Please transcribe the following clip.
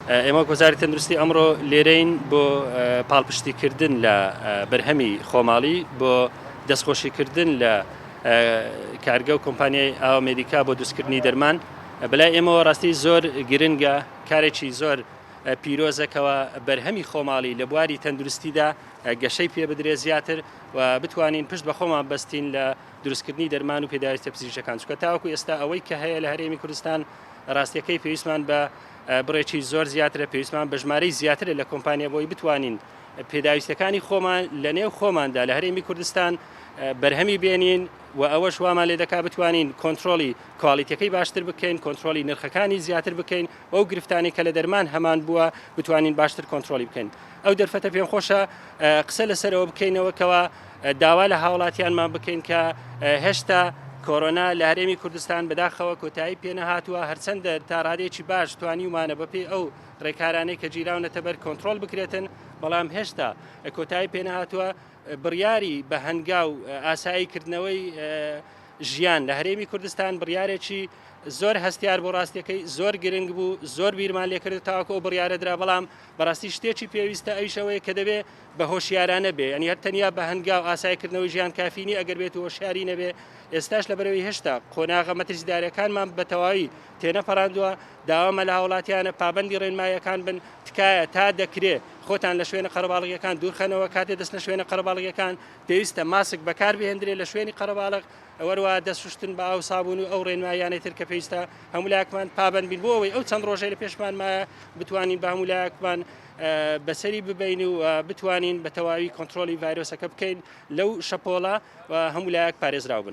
ئێمە وەک وەزارەتی تەندروستی ئەمڕۆ لێرەین بۆ پاڵپشتیکردن لە بەرهەمی خۆماڵی بۆ دەستخۆشیکردن لە کارگە و کۆمپانیای ئاوا مێدیکا بۆ دروستکردنی دەرمان بەلای ئێمەوە ڕاستی زۆر گرنگە کارێکی زۆر پیرۆزەکەوە بەرهەمی خۆماڵی لە بواری تەندروستیدا گەشەی پێ بدرێت زیاتر و بتوانین پشت بە خۆمان بەستین لە دروستکردنی دەرمان و پێداویستە پزیشکەکان چونکە تاوەکو ئێستا ئەوەی کە هەیە لە هەرێمی کوردستان ڕاستیەکەی پێویستمان بە بڕێکی زۆر زیاترە پێویستمان بە ژمارەی زیاترە لە کۆمپانیا بۆی بتوانین پێداویستەکانی خۆمان لە نێو خۆماندا لە هەرێمی کوردستان بەرهەمی بێنین و ئەوەش وامان لێ دەکات بتوانین کۆنترۆڵی quality ەکەی باشتر بکەین کۆنترۆڵی نرخەکانی زیاتر بکەین ئەو گرفتانی کە لە دەرمان هەمان بووە بتوانین باشتر کۆنترۆڵی بکەین ئەو دەرفەتە پێم خۆشە قسە لەسەرەوە بکەینەوە کەوا داوا لە هاوڵاتیانمان بکەین کە هێشتا کۆرۆنا لە هەرێمی کوردستان بەداخەوە کۆتایی پێنەهاتووە هەرچەندە تا ڕادێکی باش توانیومانە بەپێی ئەو ڕێکارانەی کە گیراونەتە بەر کۆنترۆڵ بکرێتن بەڵام هێشتا کۆتایی پێنەهاتووە بڕیاری بە هەنگاو ئاسایی کردنەوەی ژیان لە هەرێمی کوردستان بڕیارێکی زۆر هەستیار بۆ ڕاستیەکەی زۆر گرنگ بوو زۆر بیرمان لێکرد تاوەکو ئەو بڕیارە درا بەڵام بەڕاستی شتێکی پێویستە ئەویش ئەوەیە کە دەبێ بە هۆشیارانە بێ یعنی هەر تەنیا بە هەنگاو ئاسایکردنەوەی ژیان کافی نییە ئەگەر بێت و هۆشیاری نەبێ ئێستاش لەبەرەوەی هێشتا قۆناغە مەترسیدارەکانمان بە تەواوی تێنەپەڕاندووە داوامە لە هاوڵاتیانە پابەندی ڕێنماییەکان بن تکایە تا دەکرێ خۆتان لە شوێنە قەرەباڵغیەکان دوورخەنەوە کاتێ دەچنە شوێنە قەرەباڵغیەکان پێویستە ماسک بەکار بهێندرێ لە شوێنی قەرەباڵغ هەروەها دەست شوشتن بە ئاو سابوون و ئەو ڕێنماییانەی تر کە پێویستە هەموو لایەکمان پابەند بین بۆ ئەوەی ئەو چەند ڕۆژەی لە پێشمان مایە بتوانین بە هەموو لایەکمان بەسەری ببین و بتوانین بە تەواوی کۆنترۆلی ڤایرۆسەکە بکەین لەو شەپۆڵە و هەموو لایەک پارێزراو بن.